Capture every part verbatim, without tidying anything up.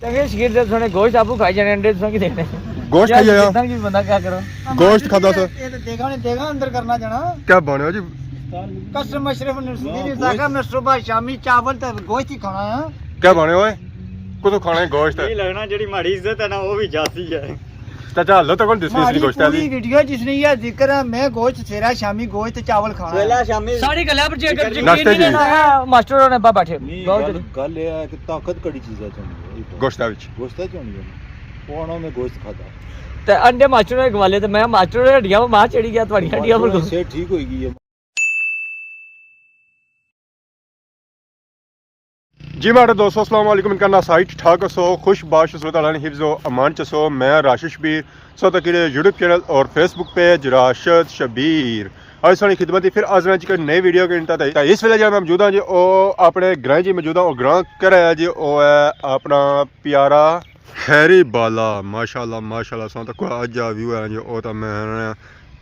چنگے شکیر دے سونے گوشت آپو کھائی جانے، انڈے تساں کی دینے؟ گوشت کھائی آیا؟ جتنا کی بندہ کیا کرو؟ گوشت کھادا سا۔ اے تے دیکھا نے، دیکھا اندر کرنا جانا۔ کیا بنے ہو جی؟ کسٹم مشرف نے سدی نے زاکا میں صبح شامی چاول تے گوشت ہی کھانا ہے۔ کیا بنے ہوئے؟ کتھوں کھانا ہے گوشت؟ نہیں لگنا، جڑی ماڑی عزت ہے نا، وہ بھی جاتی ہے۔ چاچا، ہلو تو کون دسی سی ماڑی گوشت والی؟ پوری ویڈیو جس نے یہ ذکر ہے، میں گوشت سویرا شامی گوشت چاول کھانا ہے۔ سویرا شامی ساری گلاں پر جے اگر یقین ناشتے نہیں جی۔ لایا، ماسٹر ہوراں نے با بیٹھے۔ نہیں، بہت گل، جلدی۔ گل یہ ہے کہ طاقت کڑی چیز ہے چاہیے۔ گوشت وچ۔ گوشت ہے چاہیے۔ وہ آنا میں گوشت کھادا۔ تے انڈے ماسٹر نے گوالے تے میں ماسٹر نے ہڈیاں ماں چڑی گیا، تہاڈیاں ہڈیاں پر۔ ماسٹر نے صحت ٹھیک ہوئی گئی ہے۔ جی ماڑے دوستو، السلام علیکم۔ امید کرنا سارے ٹھیک ٹھاک ہسو، خوش باش ہسو، تعالیٰ نے حفظ و امان چ ہسو۔ میں راشد شبیر، سو تک یوٹیوب چینل اور فیس بک پیج راشد شبیر۔ اج ساڑی خدمت ہی پھر حاضر ہاں جی کوئی نئی ویڈیو کے انتا۔ تے اس ویلے جہاں میں موجود ہاں جی، او اپنے گراں جی موجود ہاں، او گراں کرا ہے جی، او ہے اپنا پیارا خیری بالا۔ ماشاءاللہ، ماشاءاللہ، ساں تک اج جا ویو ہے جی، او تا میں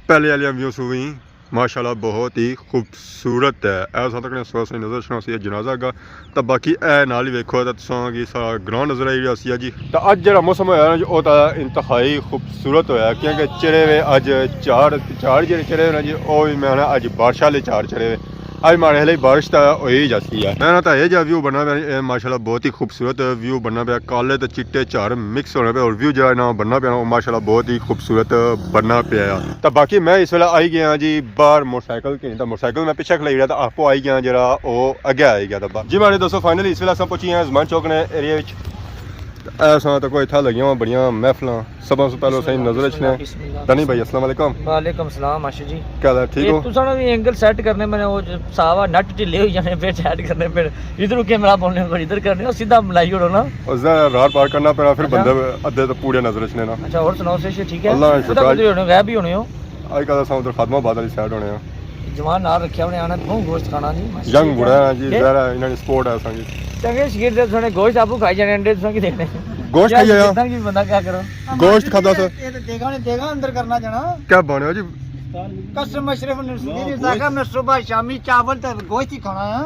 پہلے والیاں ویو سوئی۔ ماشاءاللہ بہت ہی خوبصورت ہے۔ اے اساں تکنے سو سوئی نظر اچھنا سی جنازہ گاہ۔ تے باقی اے نال ہی ویکھو تے تساں کی سارا گراں نظر آئی رہیا سی جی۔ تے اج جڑا موسم ہویا نا جی، او تے انتہائی خوبصورت ہویا، کیونکہ چڑھے ہوئے اج چار، چار جڑے چڑھے ہوئے نا جی، او وی میں نا اج بارشاں آلے چار چڑھے ہوئے۔ اج ماڑے خیال بارش تے ہوئی جاسی ہے۔ میں نا تے اے جا ویو بننا پیا، اے ماشاءاللہ بہت ہی خوبصورت ویو بننا پیا، کالے تے چٹے چار مکس ہونے پے، اور ویو جڑا نا بننا پیا نا، او ماشاءاللہ بہت ہی خوبصورت بننا پیا۔ تے باقی میں اس ویلے آئی گیا جی باہر موٹر سائیکل کے، تے موٹر سائیکل میں پیچھے کھلائی رہیا، تے آپو آئی گیا جڑا او اگے آئی گیا۔ تے با-، جی ماڑے دوستو، فائنلی اس ویلے اساں پہنچی ہیں زمان چوک نے ایریا وچ۔ تے اے اساں تکو اتھا لگیاں ہویاں بڑیاں محفلاں۔ سب سے پہلے اساں نظر اچھنے۔ دانی بھائی، السلام علیکم۔ وعلیکم السلام عاشق جی۔ کیا حال ہے؟ ٹھیک ہو؟ تساں نا وی اینگل سیٹ کرنے میں، او ساوا نٹ ڈھلے ہوئی جانے، پھر سیٹ کرنے پھر۔ ادھر کیمرہ بولنے پر ادھر کرنے، او سیدھا ملائی اوڑو نا۔ اس دا راڑ پار کرنا پینا، پھر اچھا۔ بندے ادھے تو پورے نظر اچھنے نا۔ اچھا، اور سناؤ، صحت ٹھیک ہے؟ اللہ کا شکر۔ کدھر کدھر ہونے، غائب ہی ہونے ہو؟ اج کل اساں ادھر خادم آباد والی سائیڈ ہونے ہاں۔ جوان نال رکھیا ہونے آنا، بہوں گوشت کھانا جی، ماشاءاللہ۔ ینگ بڑا ہے جی، ظاہر ہے انہاں نے سپورٹ ہے اساں کی۔ چنگے شکیر دے سونے گوشت آپو کھائی جانے، انڈے تساں کی دینے؟ گوشت کھائی آیا؟ جتنا کی بندہ کیا کرو؟ گوشت کھادا سا۔ اے تے دیکھا نے، دیکھا اندر کرنا جانا۔ کیا بنے ہو جی؟ کسٹم مشرف نے سدی نے زاکا میں صبح شامی چاول تے گوشت ہی کھانا ہے۔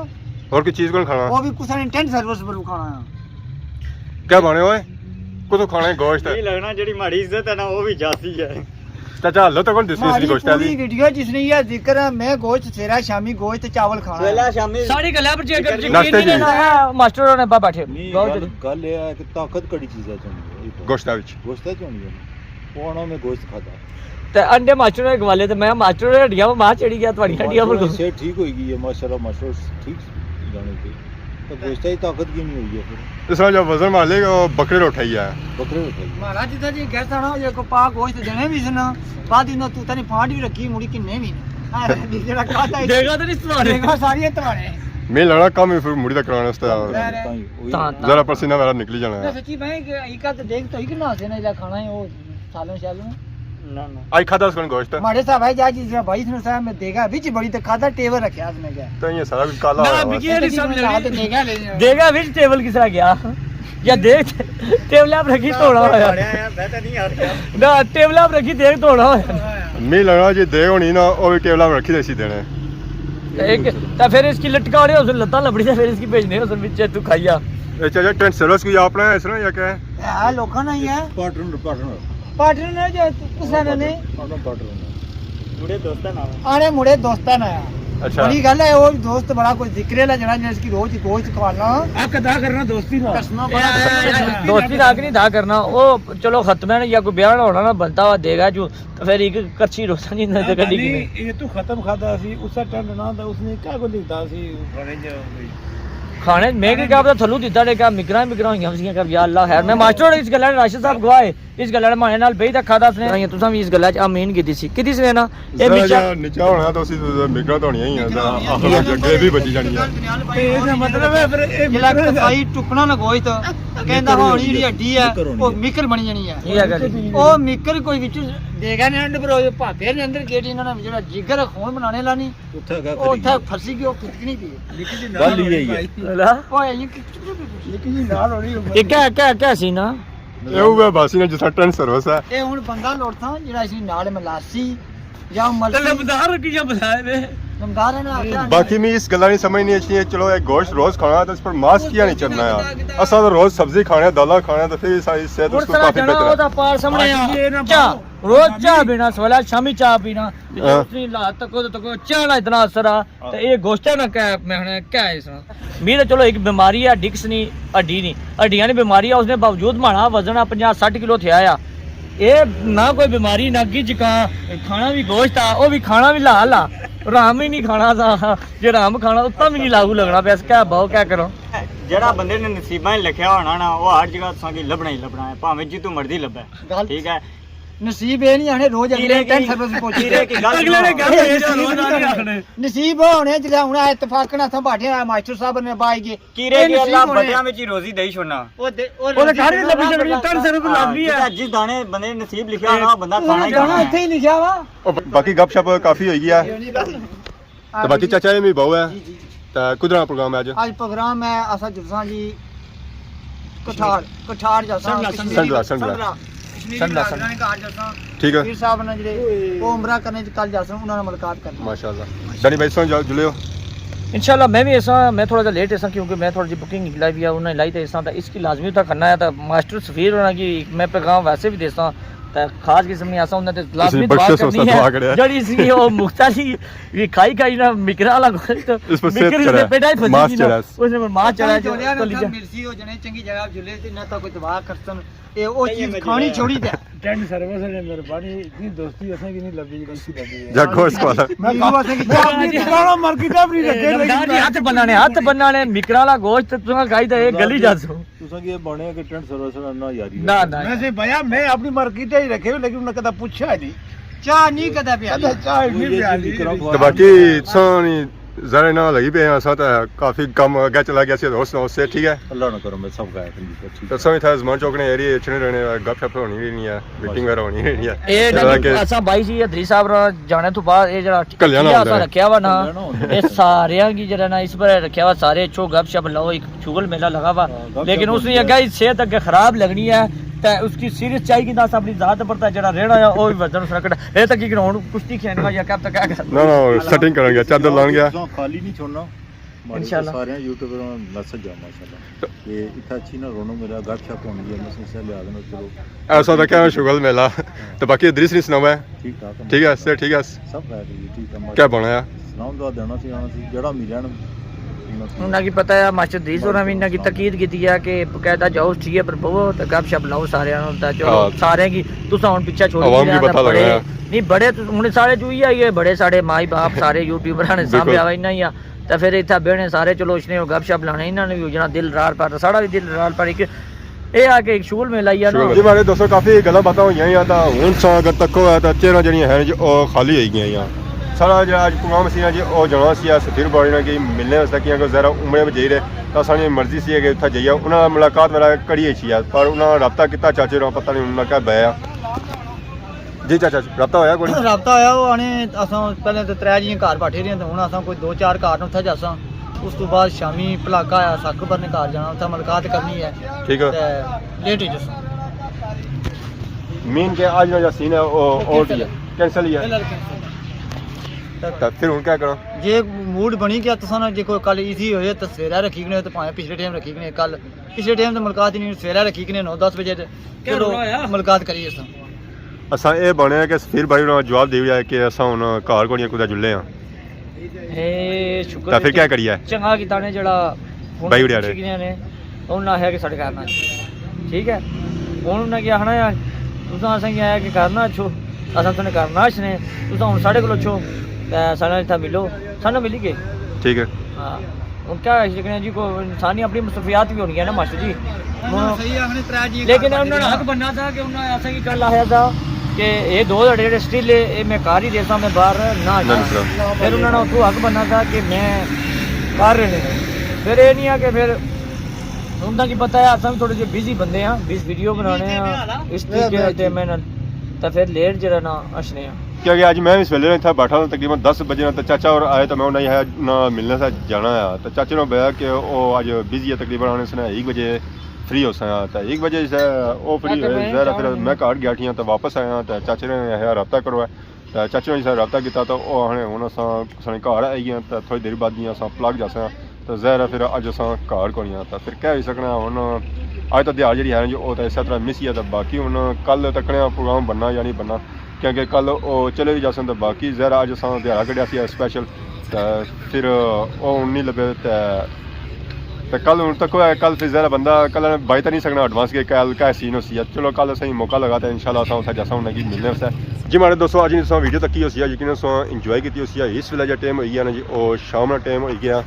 اور کوئی چیز کون کھانا؟ وہ بھی کسا نے ٹینٹ سروس پر کھانا ہے۔ کیا بنے ہوئے؟ کتھوں کھانا ہے گوشت؟ نہیں لگنا، جڑی ماڑی عزت ہے نا، وہ بھی جاتی ہے۔ چاچا، ہلو تو کون دسی سی ماڑی گوشت والی؟ پوری ویڈیو جس نے یہ ذکر ہے، میں گوشت سویرا شامی گوشت چاول کھانا ہے۔ سویرا شامی ساری گلاں پر جے اگر یقین ناشتے نہیں جی۔ لایا، ماسٹر ہوراں نے با بیٹھے۔ نہیں، بہت گل، جلدی۔ گل یہ ہے کہ طاقت کڑی چیز ہے چاہیے۔ گوشت وچ۔ گوشت چاہیے۔ وہ آنا میں گوشت کھادا۔ تے انڈے ماسٹر نے گوالے تے میں ماسٹر نے ہڈیاں ماں چڑی گیا، تہاڈیاں ہڈیاں پر۔ ماسٹر نے صحت ٹھیک ہوئی گئی ہے، ماشاءاللہ، ماسٹر ٹھیک جانے پہ۔ تے گوشت ہی طاقت کی نہیں ہوئی ہے پھر۔ اس طرح جو وزن مار لے، او بکرے روٹھا ہی ہے۔ بکرے روٹھا ہی ہے۔ مہاراج جدا جی گیس آنا، یہ کو پا گوشت دینے بھی سن، بعد انہاں تو تانی پھانڈ بھی رکھی، مڑی کنے بھی۔ ہاں، جڑا کھادا ہے۔ دیکھا تو نہیں سوارے۔ دیکھا ساری توڑے۔ میں لڑا کم ہی پھر مڑی تک کرانے اس طرح۔ ظاہر ہے۔ تاں ہی، وہی تاں، نا۔ ذرا پسینہ وغیرہ نکلی جانا ہے۔ سچی بھائی، کہ ایک آدھ دیکھ تو ہی کہ نہ سے نہ کھانا ہے، وہ سالن شالن۔ نہ، نہ۔ آئی کھادا اس کول گوشت؟ ماڑے صاحب آئی جا جس طرح بھائی اس نے صاحب میں دیگا وچ بڑی تے کھادا ٹیبل رکھیا اس نے کیا؟ تو یہ سارا کچھ کالا نہ، ہوا بکی ہوا۔ والی سمجھ لے۔ دیگا وچ ٹیبل کس طرح گیا؟ یا دیگ ٹیبل آپ رکھی توڑا ہویا۔ میں تو نہیں آ رہا۔ نہ، ٹیبل آپ رکھی دیگ توڑا ہویا۔ میں لگا جی دیگ ہونی نا، او بھی ٹیبل آپ رکھی تے سی دینے۔ ایک، تے پھر اس کی لٹکا ہونے، اس لتاں لبڑی تے پھر اس کی بھیجنے، اس وچ تو کھایا۔ اے چاچا ٹینٹ سروس کوئی اپنا ہے اس طرح یا کیا ہے؟ ہے، لوکاں نا ہی ہے۔ پارٹنر، پارٹنر۔ پارٹنر نے جو کسا نے نہیں۔ اپنا پارٹنر نے۔ مڑے دوستاں نال۔ آنے مڑے دوستاں نال۔ اچھا۔ بڑی گل ہے، وہ دوست بڑا کوئی ذکر ہے جڑا جس کی روز گوشت کھوانا۔ حق ادا کرنا دوستی نال۔ قسماں بڑا دوستی نال نہیں ادا کرنا، وہ چلو ختم ہے نا، یا کوئی بیاہ ہونا نا بنتا ہوا دے گا جو، تو پھر ایک کرچی روزہ نہیں نہ کڈی نہیں، کنے۔ یہ تو ختم کھادا سی، اس ٹینٹ نہ تھا، اس نے کیا کو دیتا سی کھانے جو کوئی۔ کھانے میں کہ کیا پتا تھلو دیتا نے، کیا مکراں مکراں ہوئیاں سی، کیا یا اللہ خیر۔ میں ماسٹر اس گلا راشد صاحب گواہ ہے۔ اس گلا مانے نال بہی تک کھادا اس نے۔ تساں وی اس گلا چ آمین کیتی سی۔ کیتی سی نا؟ اے ذرا مچا جا نچا ہونا تو اسی مکرا تو ہونی ہی ہے، ذرا آخر وچ گریوی بچی جانی ہے۔ تے اس دا مطلب ہے پھر اے جلا مکرا کسائی ٹکنا نہ گوشت، کہندا ہونی جڑی ہڈی ہے، مکر ہونی او ہے۔ مکر بنی جانی ہے۔ یہ گل ہے۔ او مکر کوئی وچ دیگا نے انڈ پر او پاپے نے اندر گیٹ انہاں نے جڑا جگر خون بنانے لانی، اتھے گیا او اتھے پھسی گیا، پھٹکنی پی۔ گل یہ ہے۔ او یہ نکی جی نال ہونی۔ یہ کیا، کیا، کیا سی نا؟ اے اوہے باسی نے جس طرح ٹینٹ سروس ہے۔ اے ہن بندہ لوڑتاں جڑا اسی نال ملاسی یا ملسی۔ طلبدار کی یا بلائے وے؟ باقی میں اس گلا نہیں سمجھ نہیں اچھی، چلو ایک گوشت روز کھانا تو اس پر ماسک کیا نہیں چڑھنا یار؟ اساں تو روز سبزی کھانے، دالاں کھانے تو پھر ساری صحت اس کو کافی بہتر ہے۔ پار سامنے آ۔ چاہ، روز چاہ پینا، سویلا شامی چاہ پینا۔ ہاں۔ اس نے لا تکو تو تکو چاہ نا اتنا اثر آ۔ تے اے گوشت ہے نا، کیا میں ہن کیا ہے اس نا؟ میرے چلو ایک بیماری ہے، ڈسک نی، ہڈی نی، ہڈیاں نی بیماری ہے، اس نے باوجود ماڑا وزن آ پنجاہ سٹھ کلو تھیا آ۔ اے نہ کوئی بیماری، نہ کی جکا، کھانا بھی گوشت آ، او بھی کھانا بھی لا لا، رام ہی نہیں کھانا سا، جے رام کھانا اتنا بھی نہیں لاگو لگنا پیا، کیا باؤ کیا کرو؟ جیڑا بندے نے نصیباں ہی لکھیا ہونا نا، وہ ہر جگہ تساں کی لبنا ہی لبنا ہے، بھاویں جتوں مرضی لبے۔ ٹھیک ہے۔ نصیب اے نہیں آنے روز اگلے کیرے ٹین کی، سروس پہنچی کیرے کی گل اگلے نے سنو۔ گل اے نصیب نہیں آنے۔ نصیب ہونے جلے ہن اتفاق نہ تھا باٹے ماسٹر صاحب نے بائی گے۔ کیرے اے کی نصیب اللہ ہونے۔ بٹیاں وچ ہی روزی دئی چھوڑنا۔ او دے، او او تے روزی گھر وچ دینا لبی چھوڑنی، بڑا۔ ٹین سروس ہاں، لگدی ہے۔ جتھا جس دانے بندے نصیب لکھیا ہونا، او بندہ کھانا ہی جتھا کھانا۔ اتھے ہی لکھیا وا۔ او ب-، باقی گپ شپ کافی ہوئی گیا۔ تے باقی چاچا اے می بہو ہے۔ جی، جی، جی۔ تے کدھر آ پروگرام ہے اج؟ اج پروگرام ہے اسا جلساں جی کٹھار، کٹھار جلساں، سنڈلا، کشمیری سنڈلا، سنڈلا۔ سنڈلا۔ کشمیری سنڈلا، برادران نے گھر جلساں۔ ٹھیک ہے۔ پیر صاحب نے جڑے او عمرہ کرنے چ کل جلساں، انہاں نال ملاقات کرنی۔ ماشاءاللہ۔ دانی بھائی سن جل-، جلے ہو؟ انشاءاللہ میں بھی ایسا، میں تھوڑا جا لیٹ ایسا کیونکہ میں تھوڑا جی بکنگ لائی بھی ہے، انہاں لائی تے ایسا، تے اس کی لازمی اتھا کرنا ہے، تے ماسٹر سفیر ہونا کی میں پیغام ویسے بھی دیساں، تے خاص قسم نہیں ایسا، انہاں تے لازمی دعا بخشش کرنی واسطے ہے۔ دعا کرے۔ جڑی سی او مختاری وی کھائی کھائی نا مکرا والا گوشت، اس پر صحت مکر اس چڑھا نے ہے، پیٹا ہی پھسی ماس گئی نا۔ چڑھا ہے۔ اس نے ماس چڑھا ہے، جولیا تو نا لیجا۔ ملسی ہو جنے چنگی جگہ جلے تے نہ تا کوئی دعا کرسن۔ اے او چیز کھانی چھوڑی دے۔ ٹینٹ سروس نے مہربانی، اتنی دوستی اساں کی نہیں لبھی جڑی سی لبھی ہے۔ جا گوشت والا۔ میں کہا اساں کی چاہ نہیں پلانا مر کی ٹیپ نہیں رکھے، لیکن رمضان جی ہتھ بنانے، ہتھ بنانے، مکرا والا گوشت تساں کھائی تے اے گلی جاسو۔ تساں کی اے بنے کہ ٹینٹ سروس نال نہ یاری نہ، رکھے۔ نہ۔ ویسے بھیا میں اپنی مارکیٹ ہی رکھے، لیکن انہاں کدا پوچھا ہی نہیں۔ چاہ نہیں کدا پیا۔ کدا چاہ ہی نہیں پیا۔ تے باقی تساں نی ذرا نہ لگی پے ہیں، اساں تے کافی کم اگے چلا گیا سی، ہور سناؤ، صحت ٹھیک ہے؟ اللہ نہ کرم، سب خیر ہے، ٹھیک ہے۔ تے اساں اتھا زمان چوک نے ایریے اچھنے رہنے، گپ شپ ہونی رہنی ہے، میٹنگ وغیرہ ہونی رہنی ہے۔ اے نہ کہ اساں بائی سی ادری صاحب را جانے تو بعد اے جڑا کلیاں نہ اساں ہوندے۔ رکھیا وا نا، اے ساریاں کی جڑا نا اس پر رکھیا وا، سارے اچھو گپ شپ لاؤ، ایک شغل میلہ لگا وا، ہاں، گپ لیکن شپ اس نے ہوندی ہے۔ اگے ہی صحت اگے خراب لگنی ہے، تے اس کی سیریس چاہیے کہ دس اپنی ذات پر تے جڑا رہنا ہے، او بھی وزن اس رکھنا۔ اے تک کہ ہن کشتی کھیلنا یا کب تک کیا کرنا؟ نہ، نہ، سیٹنگ کرن گیا، چادر لان گیا۔ خالی نہیں چھوڑنا۔ ماڑے انشاءاللہ۔ سارے یوٹیوبر میسج آ ماشاءاللہ۔ تے اتھا اچھی نہ رونو میرا گپ شپ ہونی ہے، میں سوچیا لحاظ نال چلو۔ ایسا تاں کہہ شغل میلہ۔ تے باقی ادریس نی سناؤ ہے؟ ٹھیک ٹھاک ہے، ٹھیک ہے، ماشاءاللہ۔ سر، ٹھیک ہے۔ سب خیر ہے جی، ٹھیک ہے، ماشاءاللہ۔ کیا بنایا؟ سلام دعا دینا سی، آنا سی، جیڑا ملیا نا۔ انہاں کی پتہ ہے، ماسٹر ادریس ہوراں وی انہاں کی تاکید کیتی ہے کہ باقاعدہ جاؤ، ٹھیک ہے، پر بہو تے گپ شپ لاؤ سارے نال، تے چلو ہاں۔ سارے کی تساں ہن پیچھے چھوڑی عوام کی پتہ لگا۔ نہیں، بڑے ہن سارے چوئی آئیے، بڑے ساڑے مائی باپ سارے یوٹیوبر نے سامنے بالکل۔ آوے انہاں ہی آ۔ تے فر اتھا بینے سارے چلو اچھنے گپ شپ لانے، انہاں نے وی ہو جانا دل رال پر، ساڑا وی دل رال پر۔ ایک اے آ کہ ایک شغل میلہ ہی آ نا۔ شغل۔ جی ماڑے دوستو، کافی گلاں باتاں ہوئیاں ہیاں، تاں ہن ساں اگر تکو ہے تاں چیئراں جیڑیاں ہیں جی او خالی ہوئی گئیاں ہیاں۔ ساڑا جیڑا اج پروگرام سی نا جی او جانا سی سفیر بھائی نال کہ ملنے واسطے، کیونکہ ذرا عمرے وچ جائی رہے، تاں ساڑی مرضی سی کہ اتھا جائیے، انہاں نال ملاقات میرا کڑی اچھی ہے، پر انہاں رابطہ کیتا چاچے نال، پتہ نہیں انہاں کیا بیا۔ جی چاچا، رابطہ ہویا کوئی؟ رابطہ ہویا، او آنے اساں پہلے تے ترے جیاں گھر بیٹھے رہے تے ہن اساں کوئی دو چار گھر نے اتھے جاساں۔ اس تو بعد شامی پلاکا آیا، ساکو بھرنے گھر جانا، اتھے ملاقات کرنی ہے۔ ٹھیک ہے۔ تے لیٹ ہی جاساں۔ مین کہ اج نا جیڑا سین ہے او، او کینسل ہی ہے۔ کینسل ہی ہے۔ فی الحال کینسل ہے۔ تے پھر ہن کیا کراں؟ جے موڈ بنی گیا تساں نا، جے کوئی کل ایزی ہوئے تے سویرے رکھی کنے، تے بھاویں پچھلے ٹائم رکھی کنے، کل پچھلے ٹائم تے ملاقات ہی نہیں، سویرے رکھی کنے نو دس بجے تے کیا چلو رولا ہویا؟ ملاقات کریے اساں۔ اساں اے بنے کہ سفیر بھائی ہوراں جواب دے ہویا کہ اساں ہن گھر کونی کتے جلے ہاں۔ اے شکر تے پھر ہے کیا کریے؟ چنگا کیتا نے جڑا فون بھائی اڑیا نے۔ پچھی گئے نے، انہاں آخیا کہ ساڈے گھر نہ آ۔ ٹھیک ہے؟ ہن انہاں کی آخنا ہے، تساں اساں کی آخیا کہ گھر نہ اچھو، اساں تساں نے گھر نہ اچھنے، تساں ہن ساڈے کول اچھو، تے ساڈے نال اتھا ملو، ساڈے نال ملی گئے۔ ٹھیک ہے۔ ہاں۔ ہن کیا کری سکنے جی، کوئی انسانی اپنی مصروفیات بھی ہونی ہے نا ماسٹر جی۔ ہن صحیح آخنے ترے جی لیکن گھر انہاں نے بھائی حق بننا تھا کہ انہاں اساں کی کل آخیا تھا کہ اے دو جیڑے سٹل ہے، اے میں گھر ہی دیساں، میں باہر نہ نہ جاں۔ نکلاں۔ پھر انہاں نے اتھوں حق بننا تھا کہ میں گھر رہنے۔ پھر اے نہیں آ کہ پھر انہاں کی پتہ ہے اساں بھی تھوڑے جے بزی بندے ہاں، بس ویڈیو بنانے ہاں، اس طریقے نال تے میں نال۔ تے پھر لیٹ جیڑا نا اچھنے ہاں۔ کیونکہ اج میں اس ویلے اتھا بیٹھا تھا، تقریباً دس بجے نا، تے چاچا اور آئے، تے میں انہاں کی ہے نا ملنے سے جانا ہے۔ تے چاچے نے بیا کہ او اج بزی ہے، تقریباً آنے سے ایک بجے فری ہو سا، تے ایک بجے سے او فری ہوئے، ظاہر ہے پھر میں گھر گیا ٹھیاں تے واپس آیا تے چاچے نے ہے رابطہ کروایا۔ تے چاچے ہوراں سا رابطہ کیتا، تے او آخنے ہن اساں ساڑے گھر آئی گئے، تے تھوڑی دیر بعد جیاں اساں پلاک جاساں، تے ظاہر ہے پھر اج اساں گھر کونی آں۔ تے پھر کہہ ہوئی سکنا ہن، اج تے دیہاڑ جیڑی ہے نا جی، او تے اسے طرح مسی ہے، تے باقی ہن کل تکنے آں پروگرام بننا یا نہیں بننا، کیونکہ کل او چلے وی جاسن، تے باقی ظاہر ہے اج اساں دیہاڑا کڈیا سی اسپیشل، تے پھر او ہن نہیں لبے۔ تے تے کل ہن تک ہویا، کل پھر ظاہر ہے بندہ کل بائی تے نہیں سکنا ایڈوانس کہ کل کیا سین ہوسی ہے۔ چلو کل اساں موقع لگا تے انشاءاللہ اساں اتھا جاساں انہاں کی ملنے واسطے۔ جی ماڑے دوستو، اج نی تساں ویڈیو تکی ہوسی ہے، یقیناً تساں انجوائے کیتی ہوسی ہے۔ اس ویلے جا ٹائم ہوئی گیا نا جی، او شام نا ٹائم ہوئی گیا۔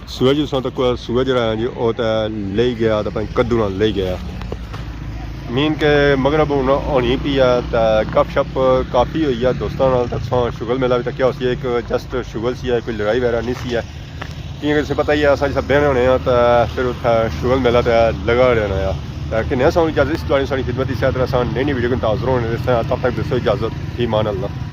سورج تساں تک سورج جیڑا ہے جی، او تے لئی گیا، تے پتہ نہیں کدوں نا لئی گیا۔ مین کہ مغرب ہن ہونی پی ہے، تے گپ شپ کافی ہوئی ہے دوستاں نال، تے تساں شغل میلہ وی تکیا ہوسی ہے، ایک جسٹ شغل سی ہے، کوئی لڑائی وغیرہ نہیں سی ہے۔ کیونکہ تساں پتہ ہی ہے، اساں جسا بہنے ہونے آں، تے پھر اتھے شغل میلہ تے لگا رہنا ہے۔ تے کنیا ساؤں اجازت، اس دوران ساڑی خدمت اس طرح اساں نئی نئی ویڈیو کن حاضر ہونے رہے ہیں۔ تب تک دوستو اجازت، فی امان اللہ۔